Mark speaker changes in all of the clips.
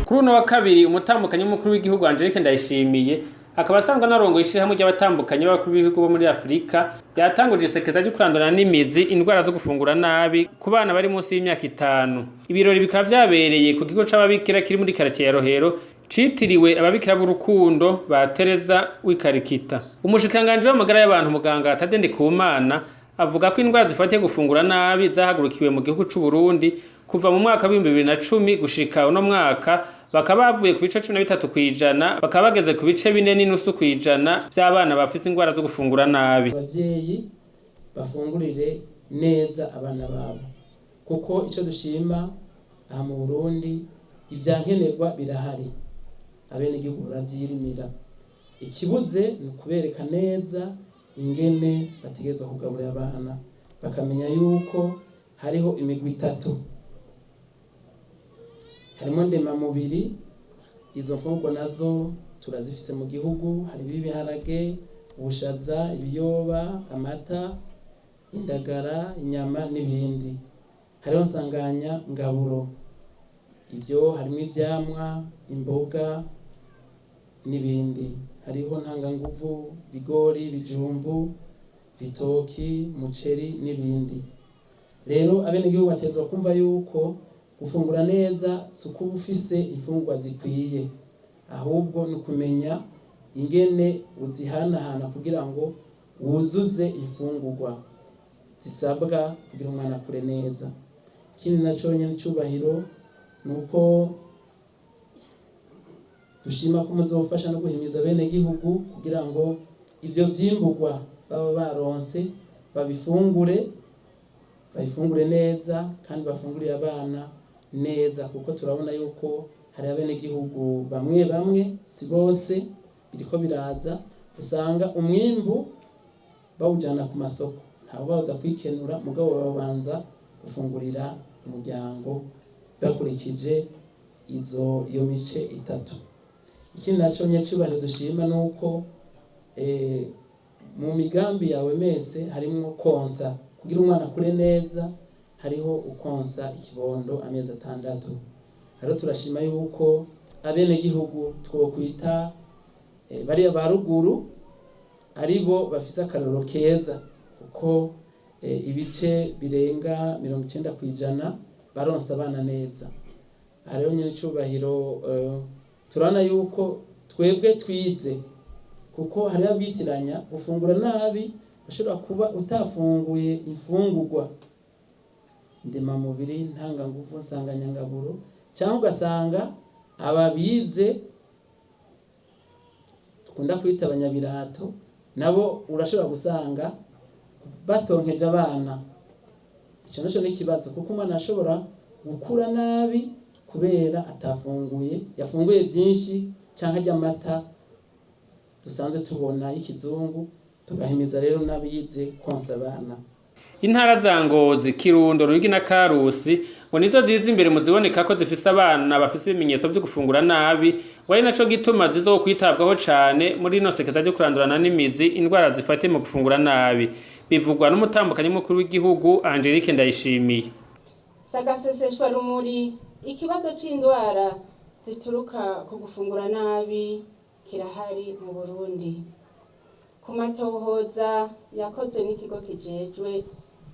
Speaker 1: Kuri uno wa kabiri, umutambukanyi w'umukuru w'igihugu Angelique Ndayishimiye, akaba asanzwe anarongoye ishirahamwe ry'abatambukanyi b'abakuru b'ibihugu bo muri Afurika, yatanguje isekeza ryo kurandurana n'imizi indwara zo gufungura nabi ku bana bari munsi y'imyaka 5. Ibirori bikaba vyabereye ku kigo c'ababikira kiri muri karitiye ya Rohero, citiriwe Ababikira b'Urukundo ba Tereza w'i Calcutta. Umushikiranganji w'amagara y'abantu, muganga Tade Ndikumana, avuga ko indwara zifatiye gufungura nabi zahagurukiwe mu gihugu c'u Burundi kuva mu mwaka w'2010 gushika uno mwaka, bakaba bavuye ku bice 13% bakaba bageze ku bice 4.5% vy'abana bafise ingwara zo gufungura nabi.
Speaker 2: Abavyeyi bafungurire neza abana babo, kuko ico dushima aha mu Burundi, ivyankenerwa birahari, abenegihugu baravyirimira. Ikibuze ni ukubereka neza ingene bategerezwa kugaburira abana, bakamenya yuko hariho imigwi itatu: harimo ndemamubiri, izo mfungurwa nazo turazifise mu gihugu, harimo ibiharage, ubushaza, ibiyoba, amata, indagara, inyama n'ibindi. Hariho nsanganya ngaburo, ivyo harimo ivyamwa, imboga n'ibindi. Hariho ntanganguvu, ibigori, ibijumbu, bitoki, umuceri n'ibindi. Rero abenegihugu bategerezwa kumva yuko gufungura neza si ukuba ufise imfungurwa zikwiye, ahubwo ni ukumenya ingene uzihanahana kugira ngo wuzuze imfungurwa zisabwa kugira umwana akure neza. Ikindi naco nyene icubahiro ni uko dushima ko muzofasha no guhimiza abenegihugu kugira ngo ivyo vyimburwa baba baronse babifungure, babifungure neza kandi bafungurire abana neza, kuko turabona yuko hari abenegihugu bamwe bamwe, si bose, biriko biraza, usanga umwimbu bawujana ku masoko, ntabwo baza kwikenura, mugabo babanza gufungurira umuryango bakurikije izo iyo mice itatu. Ikindi naco nyacubahiro dushima nuko mu migambi yawe mese harimwo konsa kugira umwana akure neza, hariho ukonsa ikibondo amezi 6. Rero turashima yuko abenegihugu twokwita bariya ba ruguru aribo bafise akarorero keza, kuko ibice birenga 90% baronsa abana neza. Aha rero nyene icubahiro, turabona yuko twebwe twize, kuko hariho abitiranya gufungura nabi. Ushobora kuba utafunguye imfungurwa ndemamubiri, ntanganguvu, nsanganyangaburo, cyangwa ugasanga ababize dukunda kwita abanyabirato nabo urashobora gusanga batonkeje abana. Ico naco ni ikibazo, kuko umwana ashobora gukura nabi kubera atafunguye, yafunguye byinshi cyangwa arya amata dusanzwe tubona y'ikizungu. Tugahimiza rero n'abize konsa abana.
Speaker 1: Intara za Ngozi, Kirundo, Ruyigi na Karusi ngo nizo ziza imbere mu ziboneka ko zifise abana bafise ibimenyetso vyo gufungura nabi, ngo ari naco gituma zizokwitabwaho cane muri rino sekeza ryo kurandurana n'imizi indwara zifatiye mu gufungura nabi. Bivugwa n'umutambukanyi mukuru w'igihugu Angelique Ndayishimiye.
Speaker 3: Sagaseseshwa rumuri, ikibazo c'indwara zituruka ku gufungura nabi kirahari mu Burundi. Ku matohoza yakozwe n'ikigo kijejwe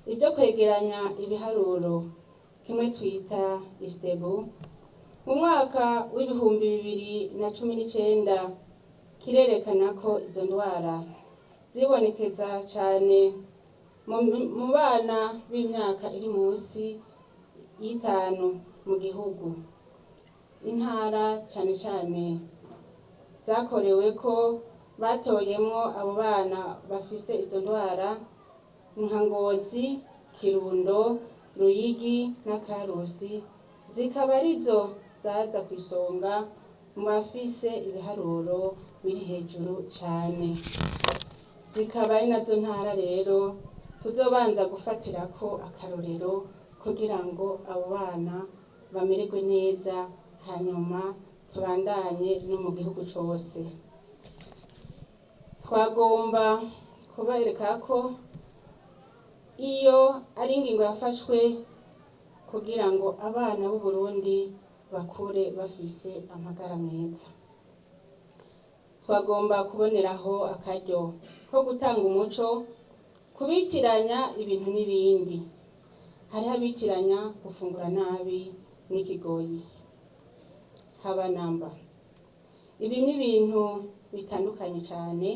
Speaker 3: ibyo kwegeranya ibiharuro, kimwe twita ISTEEBU, mu mwaka w'2019, kirerekana ko izo ndwara zibonekeza cane mu bana b'imyaka iri munsi y'5 mu gihugu. Intara cane cane zakorewe ko batoyemwo abo bana bafise izo ndwara nka Ngozi, Kirundo, Ruyigi na Karusi, zikaba arizo zaza ku isonga mu bafise ibiharuro biri hejuru cane, zikaba ari nazo ntara rero tuzobanza gufatirako akarorero kugira ngo abo bana bamererwe neza, hanyuma tubandanye no mu gihugu cose. Twagomba kubereka ko iyo ari ingingo yafashwe kugira ngo abana b'u Burundi bakure bafise amagara meza. Twagomba kuboneraho akaryo ko gutanga umuco kubitiranya ibintu n'ibindi. Hariho abitiranya gufungura nabi n'ikigoyi, haba namba. Ibi ni ibintu bitandukanye cyane,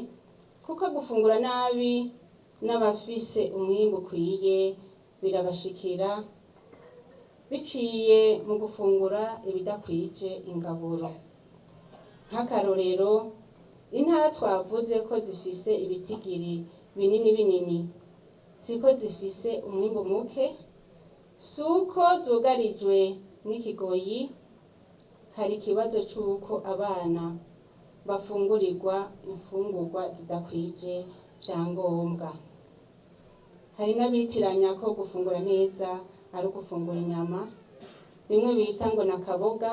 Speaker 3: kuko gufungura nabi n'abafise umwimbu ukwiye birabashikira biciye mu gufungura ibidakwije ingaburo. Nk'akarorero, intara twavuze ko zifise ibitigiri binini binini siko zifise umwimbu muke, si uko zugarijwe n'ikigoyi. Hari ikibazo c'uko abana bafungurirwa imfungurwa zidakwije vyangombwa. Hari n'abitiranya ko gufungura neza ari ugufungura inyama, bimwe bita ngo ni akaboga,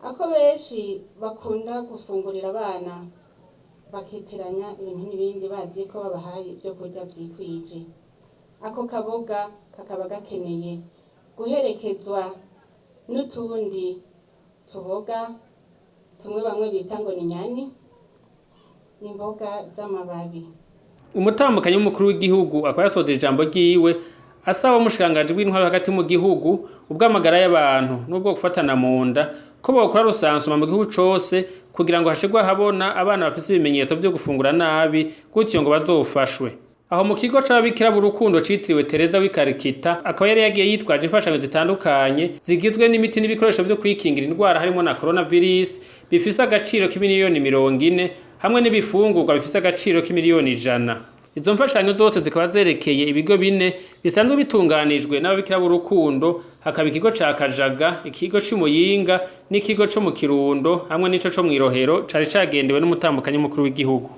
Speaker 3: ako benshi bakunda gufungurira abana, bakitiranya ibintu n'ibindi bazi ko babahaye ibyo kurya vyikwije. Ako kaboga kakaba gakeneye guherekezwa n'utundi tuboga tumwe bamwe bita ngo ni nyani, imboga z'amababi.
Speaker 1: Umutambukanyi w'umukuru w'igihugu akaba yasoje ijambo ryiwe asaba umushikiranganji bw'intwaro hagati mu gihugu, ubw'amagara y'abantu n'ubwo gufatana mu nda ko bokora rusansuma mu gihugu cose kugira ngo hashirwe ahabona abana bafise ibimenyetso vyo gufungura nabi, gutyo ngo bazofashwe. Aho mu kigo c'ababikira b'urukundo citiriwe Tereza w'i Karikita, akaba yari yagiye yitwaje imfashanyo zitandukanye zigizwe n'imiti n'ibikoresho vyo kwikingira indwara harimo na coronavirus bifise agaciro k'imiliyoni 40, hamwe n'ibifungurwa bifise agaciro k'imiliyoni 100. Izo mfashanyo zose zikaba zerekeye ibigo bine bisanzwe bitunganijwe n'ababikira b'urukundo, hakaba ikigo ca Kajaga, ikigo c'i Muyinga n'ikigo co mu Kirundo, hamwe n'ico co mw'Irohero cari cagendewe n'umutambukanyi mukuru w'igihugu.